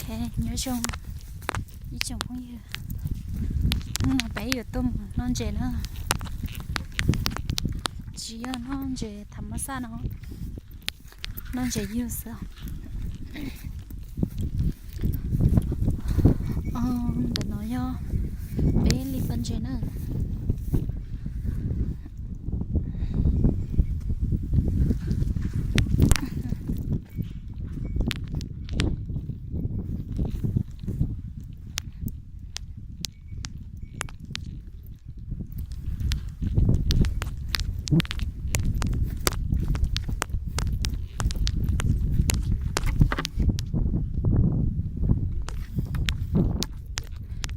Nyob zoo ib tsoom phooj ywg, hnub no peb yuav tuaj mus noj ntses na. Tsis yog noj ntses tham mas xaj no, noj ntses yug xwb. Ntawm no yog peb li pas ntses na.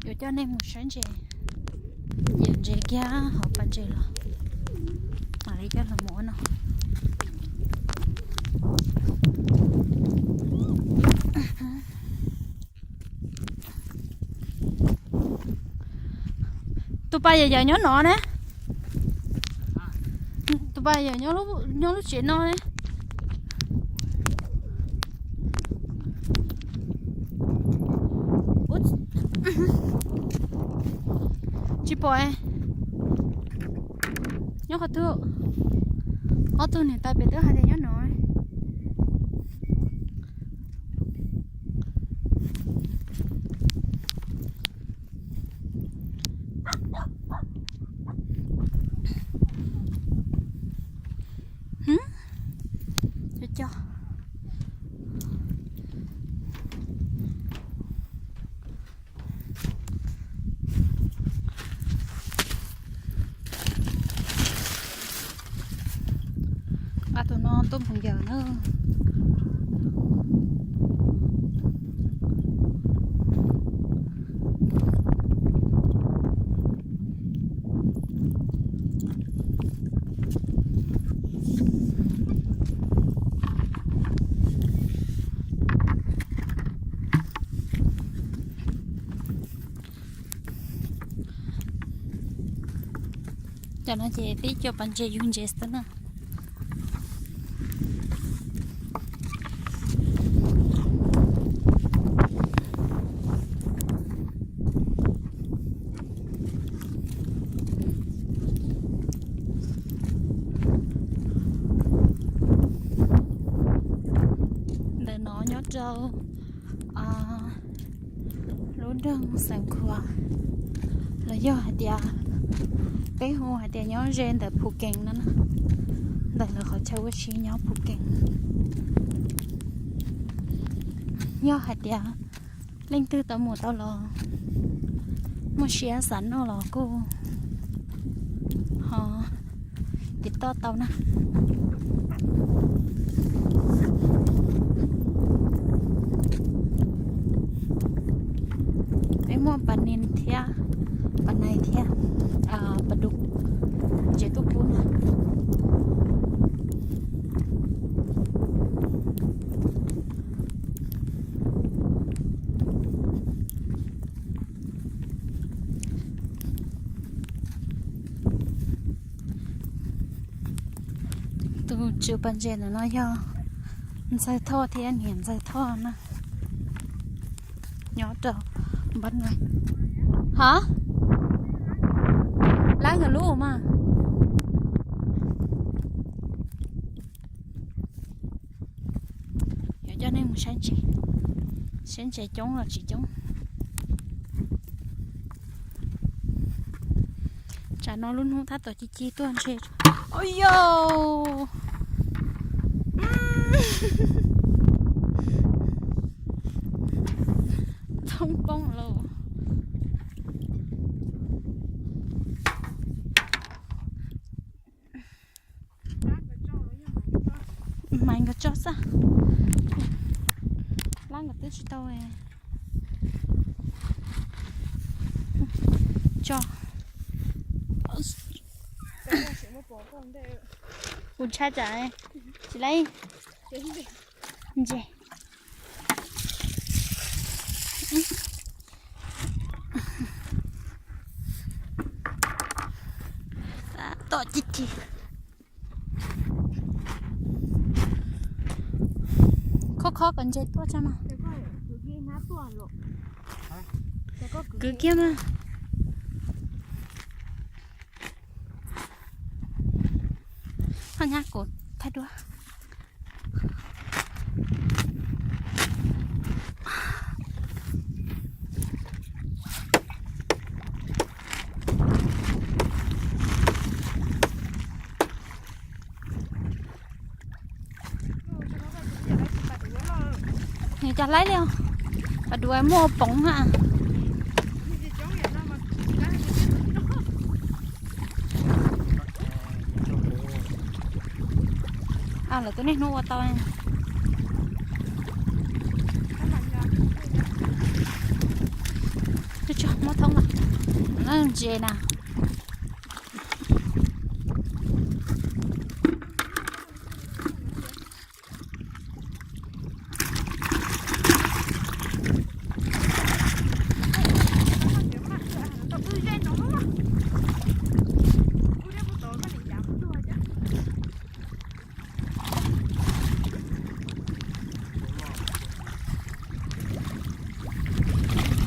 Yuav coj nej mus saib ntses, yawm ntses kiag hauv pas ntses los mam li coj los mus ua no. Tus pas yawm yawm nyob no ne. Tus pas yawm nyob lub tsev no ne. Tsis pom. Nyob qhov twg? Ob tug niam tais pem twb hais tias nyob no. Cov cov. Nqa tus no tuaj mus yawm na. Cov no ces tib co pas ntses yug ntses xwb na. Ntawm no nyob rau lub nroog Xeev Khuam, los yog hais tias peb hu hais tias nyob ze ntawm Phu Kees no na, ntawm lawv qhov chaw ua si nyob Phu Kees. Yog hais tias leej twg tau mus tau los muaj siab xav noj los kuj ho tiv toj tau na. Peb muaj pas nis thiab, pas nais thiab, pas dub, ntses tuaj pub na. Tus tswv pas ntses ntawm no yog ntxawg Thoj thiab niam ntxawg Thoj na. Nyob rau npab na. Ha, lab nkawd lub mas. Yuav coj nej mus saib ntses, saib ntses coob los tsis coob. Tsam no lub hnub tab tom ci ci tuaj ntshe. Ua yau, thoob poob lauj. Maiv nkawd tso xwb, lab nkawd twb tsis tau. Tso, kuv ntshai tsam tsis laib ntses. Tab tom ci ci. Khob khob kom ntses tuaj tso mas. Kwv kiag mas. Ho nyab kuv thaij duab. Nws cov laib li, pas duav muaj poov na. Lawv tus niaj hnub ua tau. Muab thoob los, ntses na.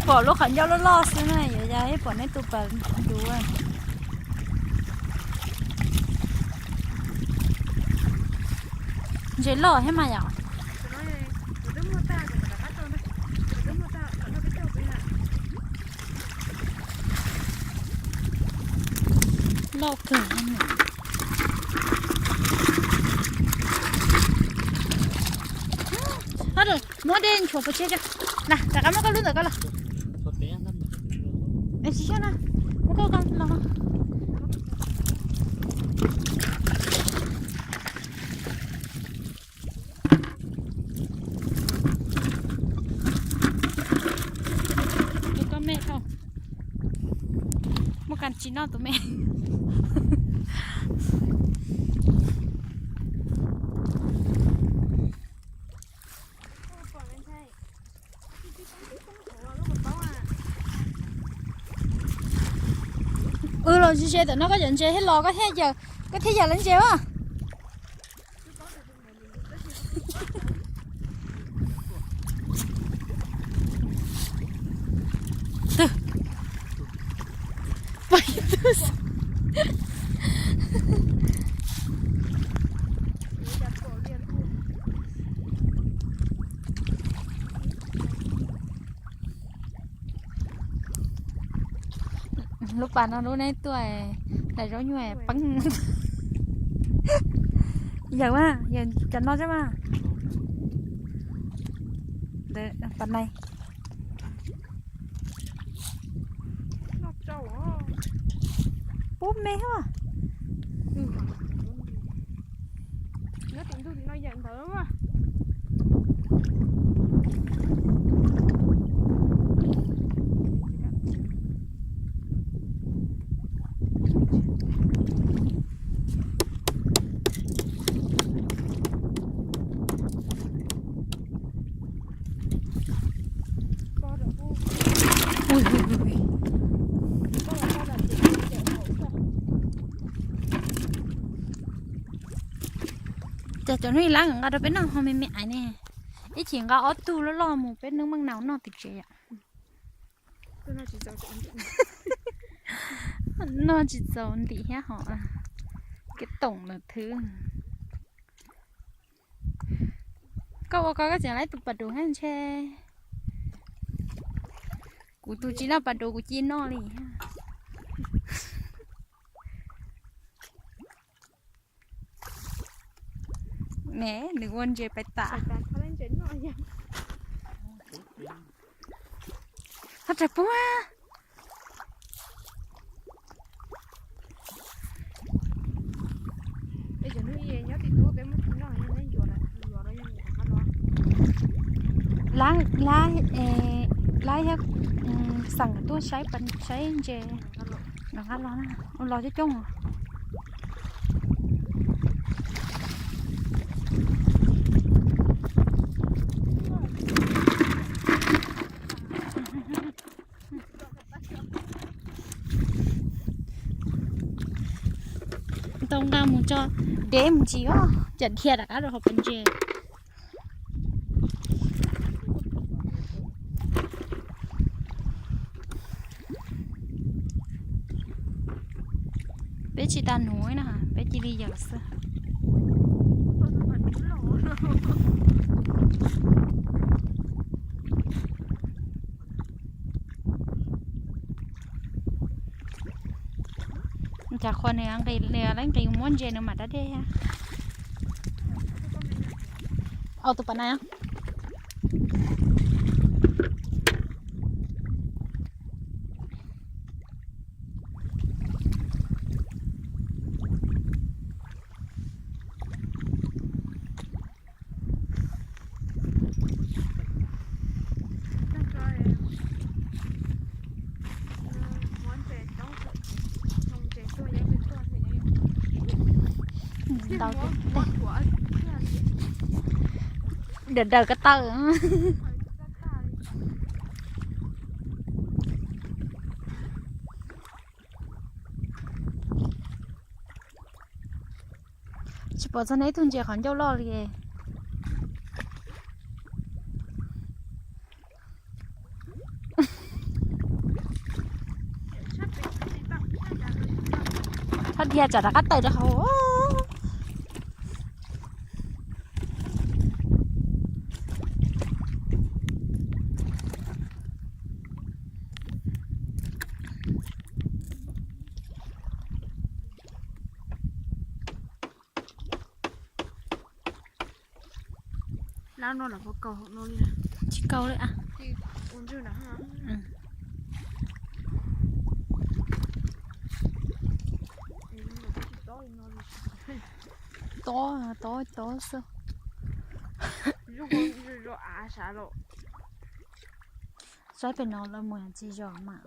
Pom lub qhov ncauj loj loj xwb na, yuav yog ib pom neb tus pas duav. Ntses loj thiab mas yom. Loj kawg. Muab dej nchuav pov tseg tso. Na, rov qab muab koj lub ntawm koj los. Tsis xyov na, muab koj los. Tus koj me dhau, muaj kas tsis noj tus me. Wb los ze ze ntawm no koj cov ntses thiaj los koj thiaj yawm, koj thiaj yawm lawv ntses as. Lub pas no lub neb tuaj, daim zaub nyuj peeb. Yawm mas, yawm cov no seb mas. Pas nais. Pub me thiab. Ces cov hnub ib lab nqa rau peb noj ho me me ais ne. Ib chim nqa ob tug loj loj mus peb nub meej nau noj tim tsev yom. Noj tsis txaus ntim thiab hos. Kev toom lawm thwb. Koj ua koj, koj tseem laib tus pas duv thiab ntshe. Kuv tus tsis noj pas duv kuv cia noj li thiab. Ne, nws ua ntses pais tas. Ho tsav puag. Lab, lab, lab thiab xeem tuaj saib, saib ntses. Los nqa los na, los coob coob. Tau nqa mus tso, deb mus ntsis os, cas dhia rov qab rau hauv pas ntses. Peb tsis tas nuv na, peb cia li yawm xwb. Cas qhua nws nqis, nws lawv nqis muab ntses nws mam rab dej thiab. Au tus pas na. Ntau, daws daws ko taw. Tsis pom txog neb ib tug ntses qhov ncauj loj li. Txhob dhia tsam rov qab tawm rau hauv. Lab no los puas kaus hauv no li? Tsis kaus li a. Tob, tob, tob xwb. Saib pem no lawv mus tsis zos mas.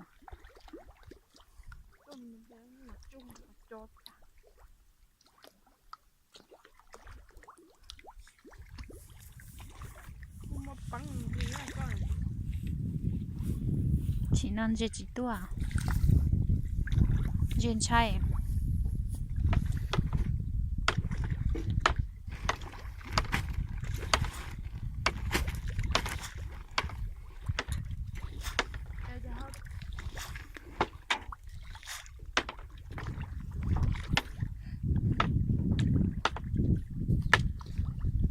Tsim no ntses tsis tuaj, ntses ntshai.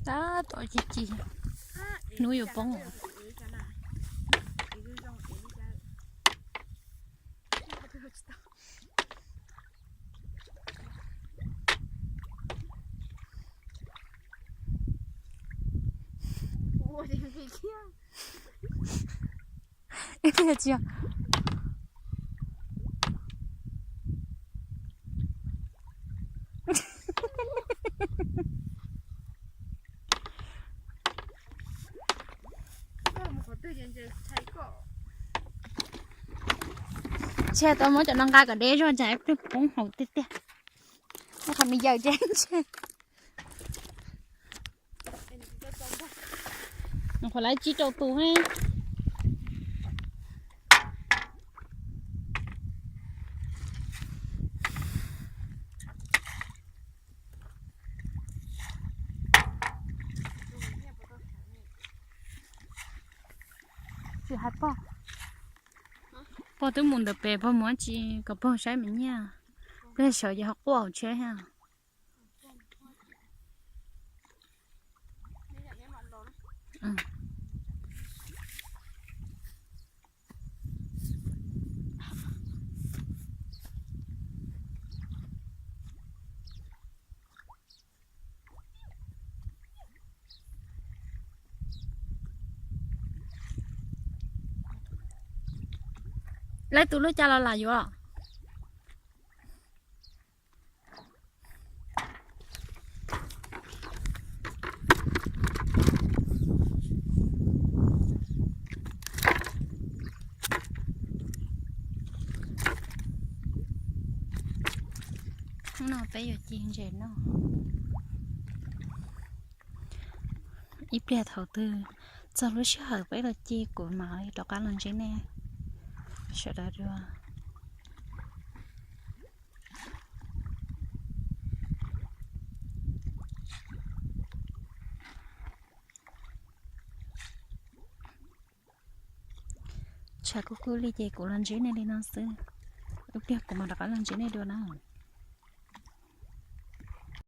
Tab tom ci ci, hnub yuav poob. Ib pliag tsis yog. Ntshe tau muab cov no nqa kom deb zog, ntshe ib pliag poob hauv tiag tiag. Muab qhov me yaws tse ntshe. Qhuav lawv tsib rau tus ne. Tsis hais pog, pog twb mus ntawm pem, pog mus dab tsi kom pog saib me nyiaj. Peb sawv ces ho quaj hauv tsheb thiab. Lawv tus lub cas los lam yuav. Hnub no peb yuav ci ntses noj. Ib pliag thaum twg txog lub sij hawm peb los ci kuv mam li rov qab los ntsib nej sawv daws dua. Tshav kub kub li ces kuv los ntsib nej li no xwb. Ib pliag kuv mam rov qab los ntsib nej dua na.